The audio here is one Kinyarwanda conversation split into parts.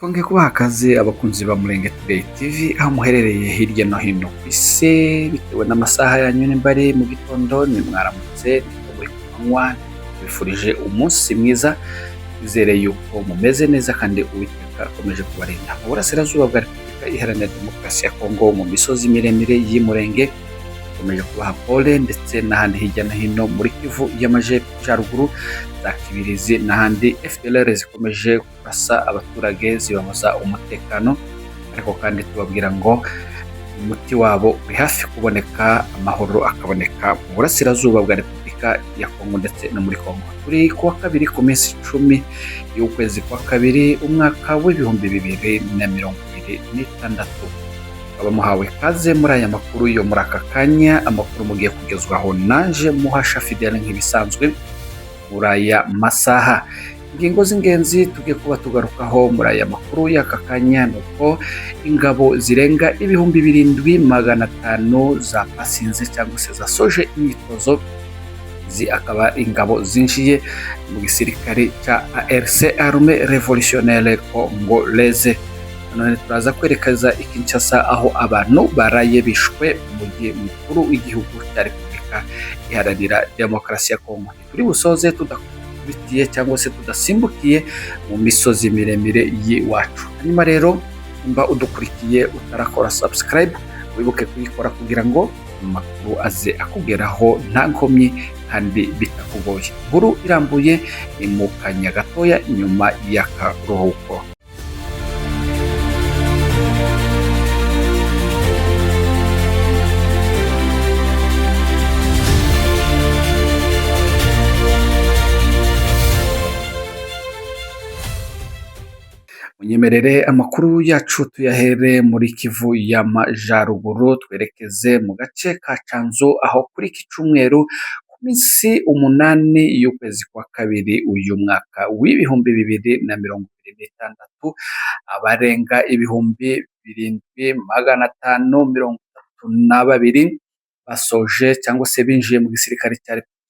Twongeye kubaha akaze abakunzi ba Murenge Today TV aho muherereye hirya no hino ku isi, bitewe n'amasaha yanyu, nimba ari mu gitondo ni mwaramutse, nimba muri ku manywa tubifurije umunsi mwiza. Twizere yuko mumeze neza kandi Uwiteka akomeje kubarinda. Mu burasirazuba bwa Repubulika Iharanira Demokarasi ya Kongo, mu misozi miremire y'Imurenge, dukomeje kubaha pole, ndetse n'ahandi hirya no hino muri Kivu y'Amajyaruguru, za Kibirizi n'ahandi FDLR zikomeje kurasa abaturage zibabuza umutekano. Ariko kandi tubabwira ngo umuti wabo uri hafi kuboneka, amahoro akaboneka mu burasirazuba bwa Repubulika ya Kongo ndetse no muri Kongo. Turi kuwa kabiri, ku minsi 10 y'ukwezi kwa kabiri, umwaka w'2026. Mukaba muhawe ikaze muri aya makuru yo muri aka kanya, amakuru mugiye kugezwaho nanje Muhasha Fidele nk'ibisanzwe muri aya masaha. Ingingo z'ingenzi tugiye kuba tugarukaho muri aya makuru y'aka kanya ni uko ingabo zirenga 7500 zapasinze cyangwa se zasoje imyitozo, izi akaba ingabo zinjiye mu gisirikare cya ARC, Armée Révolutionnaire Congolaise. None turaza kwerekeza i Kinshasa, aho abantu baraye bishwe mu mujyi mukuru w'igihugu cya Repubulika Iharanira Demokarasi ya Kongo. Turi busoze tudakubitiye cyangwa se tudasimbukiye mu misozi miremire y'iwacu. Hanyuma rero, nimba udukurikiye utarakora subscribe, wibuke kuyikora kugira ngo amakuru aze akugeraho nta nkomyi kandi bitakugoye. Inkuru irambuye ni mu kanya gatoya nyuma y'akaruhuko. Munyemerere amakuru yacu tuyahere muri Kivu y'Amajaruguru, twerekeze mu gace ka Canzu, aho kuri iki cyumweru ku minsi 8 y'ukwezi kwa kabiri uyu mwaka w'2026, abarenga 7532 basoje cyangwa se binjiye mu gisirikare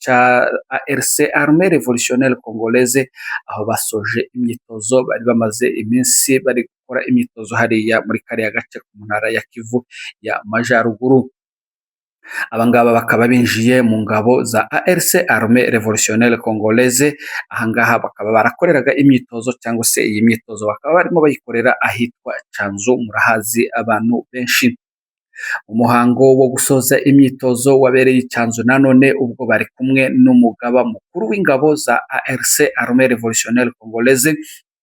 cya ARC, Armée Révolutionnaire Congolaise, aho basoje imyitozo bari bamaze iminsi bari gukora imyitozo hariya muri kariya gace mu ntara ya Kivu ya Majaruguru. Abangaba bakaba binjiye mu ngabo za ARC, Armée Révolutionnaire Congolaise. Ahangaha bakaba barakoreraga imyitozo, cyangwa se iyi myitozo bakaba barimo bayikorera ahitwa Canzu, murahazi abantu benshi. Umuhango wo gusoza imyitozo wabereye i Canzu nanone, ubwo bari kumwe n'umugaba mukuru w'ingabo za ARC, Armée Révolutionnaire Congolaise,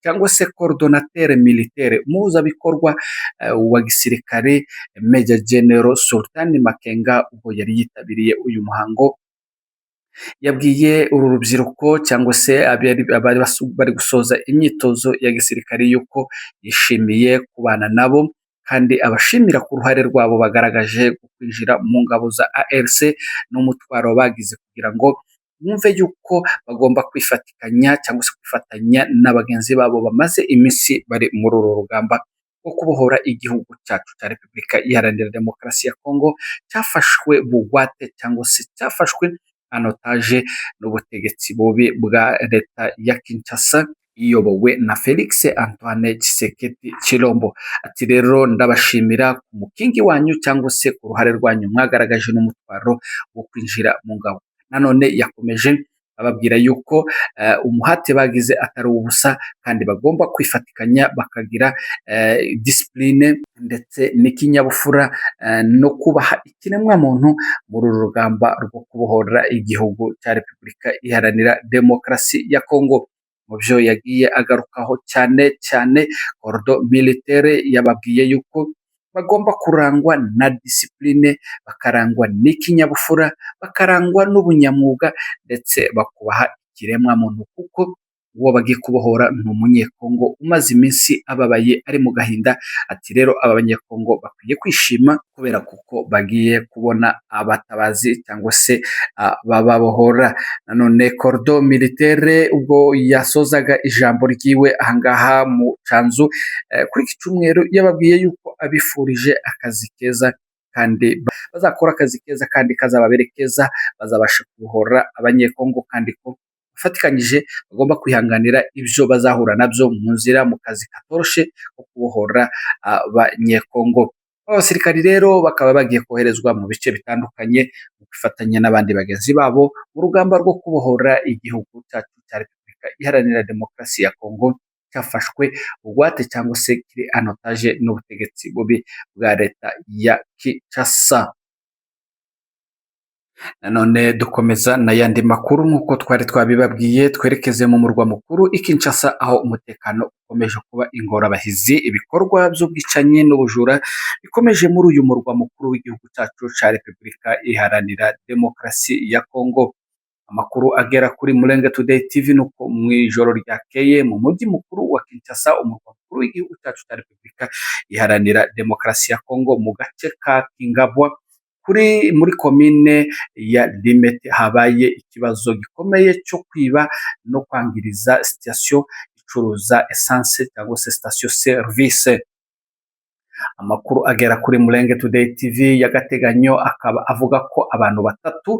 cyangwa se coordonnateur militaire, umuhuzabikorwa wa gisirikare, Major General Sultan Makenga. Ubwo yari yitabiriye uyu muhango, yabwiye uru rubyiruko cyangwa se abari bari gusoza imyitozo ya gisirikare yuko yishimiye kubana nabo, kandi abashimira ku ruhare rwabo bagaragaje kwinjira mu ngabo za ARC n'umutwaro bagize kugira ngo bumve yuko bagomba kwifatikanya cyangwa se kwifatanya na bagenzi babo bamaze iminsi bari muri uru rugamba rwo kubohora igihugu cyacu cya Repubulika Iharanira Demokarasi ya Kongo, cyafashwe bugwate cyangwa se cyafashwe en otage n'ubutegetsi bubi bwa leta ya Kinshasa iyobowe na Felix Antoine Tshisekedi Tshilombo. Ati rero ndabashimira ku mukingi wanyu cyangwa se ku ruhare rwanyu mwagaragaje n'umutwaro wo kwinjira mu ngabo. Nanone yakomeje ababwira yuko umuhate bagize atari ubusa, kandi bagomba kwifatikanya bakagira discipline ndetse n'ikinyabupfura no kubaha ikiremwamuntu muri uru rugamba rwo kubohora igihugu cya Repubulika Iharanira Demokarasi ya Kongo. Mu byo yagiye agarukaho cyane cyane coordo militaire, yababwiye yuko bagomba kurangwa na discipline, bakarangwa n'ikinyabupfura, bakarangwa n'ubunyamwuga, ndetse bakubaha ikiremwamuntu, kuko uwo bagiye kubohora ni Umunyekongo umaze iminsi ababaye, ari mu gahinda. Ati rero aba Banyekongo bakwiye kwishima kubera kuko bagiye kubona abatabazi cyangwa se bababohora. Nanone coordo militaire, ubwo yasozaga ijambo ryiwe ahangaha mu Canzu kuri iki cyumweru, yababwiye yuko abifurije akazi keza, kandi bazakora akazi keza kandi kazababere keza, bazabasha kubohora Abanyekongo, kandi ko Bafatikanyije bagomba kwihanganira ibyo bazahura nabyo mu nzira, mu kazi katoroshe ko kubohora Abanyekongo. Aba basirikari rero bakaba bagiye koherezwa mu bice bitandukanye mu kwifatanya n'abandi bagenzi babo mu rugamba rwo kubohora igihugu cyacu cya Repubulika Iharanira Demokarasi ya Kongo, cyafashwe bugwate cyangwa se kiri en otage n'ubutegetsi bubi bwa leta ya Kinshasa. Nanone dukomeza n'ayandi makuru nk'uko twari twabibabwiye, twerekeze mu murwa mukuru i Kinshasa, aho umutekano ukomeje kuba ingorabahizi. Ibikorwa by'ubwicanyi n'ubujura bikomeje muri uyu murwa mukuru w'igihugu cyacu cya Repubulika Iharanira Demokarasi ya Kongo. Amakuru agera kuri Murenge Today TV ni uko mu ijoro ryakeye mu mujyi mukuru wa Kinshasa, umurwa mukuru w'igihugu cyacu cya Repubulika Iharanira Demokarasi ya Kongo, mu gace ka Kingabwa kuri muri komine ya Limete, habaye ikibazo gikomeye cyo kwiba no kwangiriza sitasiyo icuruza essence cyangwa se station service. Amakuru agera kuri Murenge Today TV y'agateganyo akaba avuga ko abantu batatu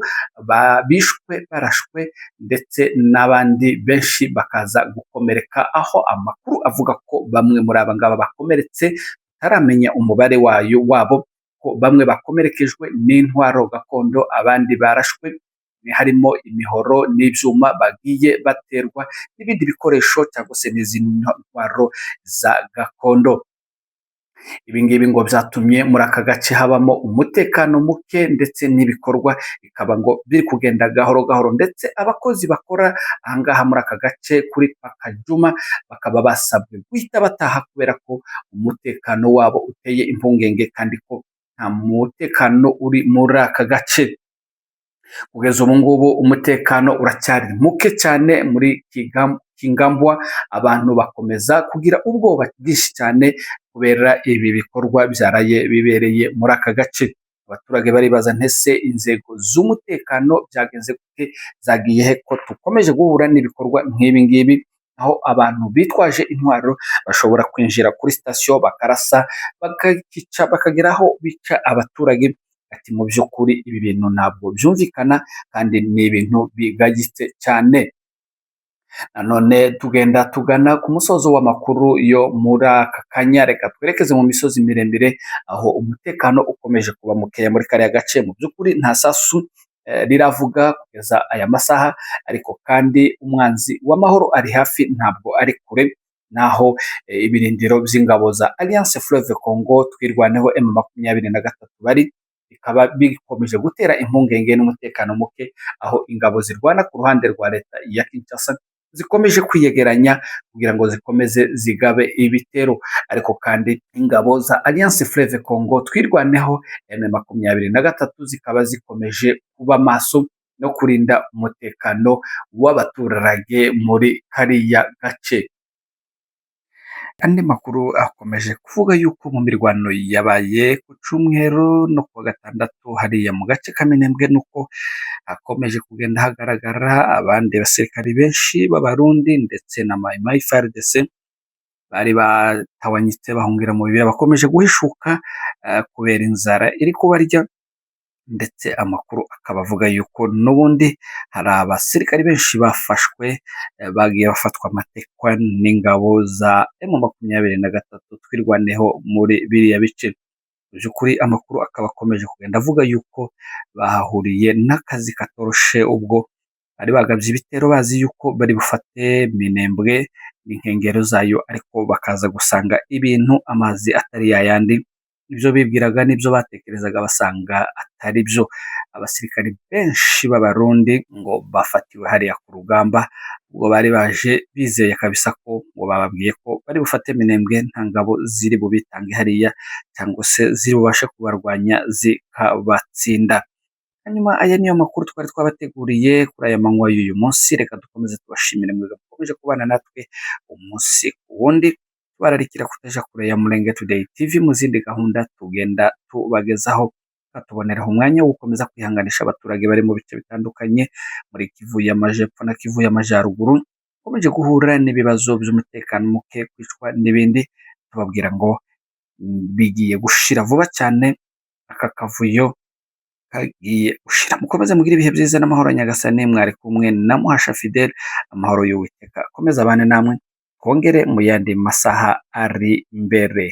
bishwe barashwe, ndetse n'abandi benshi bakaza gukomereka, aho amakuru avuga ko bamwe muri aba ngaba bakomeretse bataramenya umubare wayo wabo, ko bamwe bakomerekejwe n'intwaro gakondo, abandi barashwe harimo imihoro n'ibyuma bagiye baterwa n'ibindi bikoresho cyangwa se n'izindi ntwaro za gakondo. Ibi ngibi ngo byatumye muri aka gace habamo umutekano muke, ndetse n'ibikorwa bikaba ngo biri kugenda gahoro gahoro, ndetse abakozi bakora ahangaha muri aka gace kuri Pakajuma bakaba basabwe guhita bataha kubera ko umutekano wabo uteye impungenge, kandi ko nta mutekano uri muri aka gace. Kugeza ubu ngubu umutekano uracyari muke cyane muri Kingambwa, abantu bakomeza kugira ubwoba bwinshi cyane kubera ibi bikorwa byaraye bibereye muri aka gace. Abaturage baribaza ntese inzego z'umutekano byagenze gute, zagiye he, ko dukomeje guhura n'ibikorwa nk'ibi ngibi, aho abantu bitwaje intwaro bashobora kwinjira kuri sitasiyo bakarasa, bakakica, bakagera aho bica abaturage. Ati mu by'ukuri ibi bintu ntabwo byumvikana kandi ni ibintu bigayitse cyane. Nanone tugenda tugana ku musozo w'amakuru yo muri aka kanya, reka twerekeze mu misozi miremire aho umutekano ukomeje kuba mukeya muri kariya gace. Mu by'ukuri nta sasu riravuga kugeza aya masaha, ariko kandi umwanzi w'amahoro ari hafi, ntabwo ari kure, naho ibirindiro by'ingabo za Alliance Fleuve Congo Twirwaneho M23 bari, bikaba bikomeje gutera impungenge n'umutekano muke, aho ingabo zirwana ku ruhande rwa leta ya Kinshasa zikomeje kwiyegeranya kugira ngo zikomeze zigabe ibitero. Ariko kandi ingabo za Alliance Fleuve Congo Twirwaneho M23 zikaba zikomeje kuba maso no kurinda umutekano w'abaturage muri kariya gace. Andi makuru akomeje kuvuga yuko mu mirwano yabaye ku cyumweru no kuwa gatandatu hariya mu gace ka Minembwe, nuko hakomeje kugenda hagaragara abandi basirikari benshi b'Abarundi ndetse na Mai Mai FARDC bari batawanyitse bahungira mu bibira, bakomeje guhishuka kubera inzara iri kubarya, ndetse amakuru akaba avuga yuko n'ubundi hari abasirikari benshi bafashwe, bagiye bafatwa amatekwa n'ingabo za M23 Twirwaneho muri biriya bice. Mu by'ukuri amakuru akaba akomeje kugenda avuga yuko bahahuriye n'akazi katoroshe, ubwo bari bagabye ibitero bazi yuko bari bufate Minembwe n'inkengero zayo, ariko bakaza gusanga ibintu amazi atari yayandi, ibyo bibwiraga n'ibyo batekerezaga basanga atari byo. Abasirikari benshi b'Abarundi ngo bafatiwe hariya ku rugamba, ubwo bari baje bizeye kabisa ko ngo bababwiye ko bari bufate Minembwe, nta ngabo ziri bubitange hariya cyangwa se ziri bubashe kubarwanya zikabatsinda. Hanyuma aya niyo makuru twari twabateguriye kuri aya manywa y'uyu munsi. Reka dukomeze tubashimire mwebwe mukomeje kubana natwe umunsi ku wundi, tubararikira kutaja kure ya Murenge Today TV mu zindi gahunda tugenda tubagezaho. Tukaboneraho umwanya wo gukomeza kwihanganisha abaturage bari mu bice bitandukanye muri Kivu y'Amajepfo na Kivu y'Amajyaruguru, bakomeje guhura n'ibibazo by'umutekano muke, kwicwa n'ibindi, tubabwira ngo bigiye gushira vuba cyane aka kavuyo. Kagiye gushira. Mukomeze mugire ibihe byiza n'amahoro. Nyagasani, mwari kumwe na Muhasha Fidele. Amahoro y'Uwiteka akomeze abane namwe, twongere mu yandi masaha ari imbere.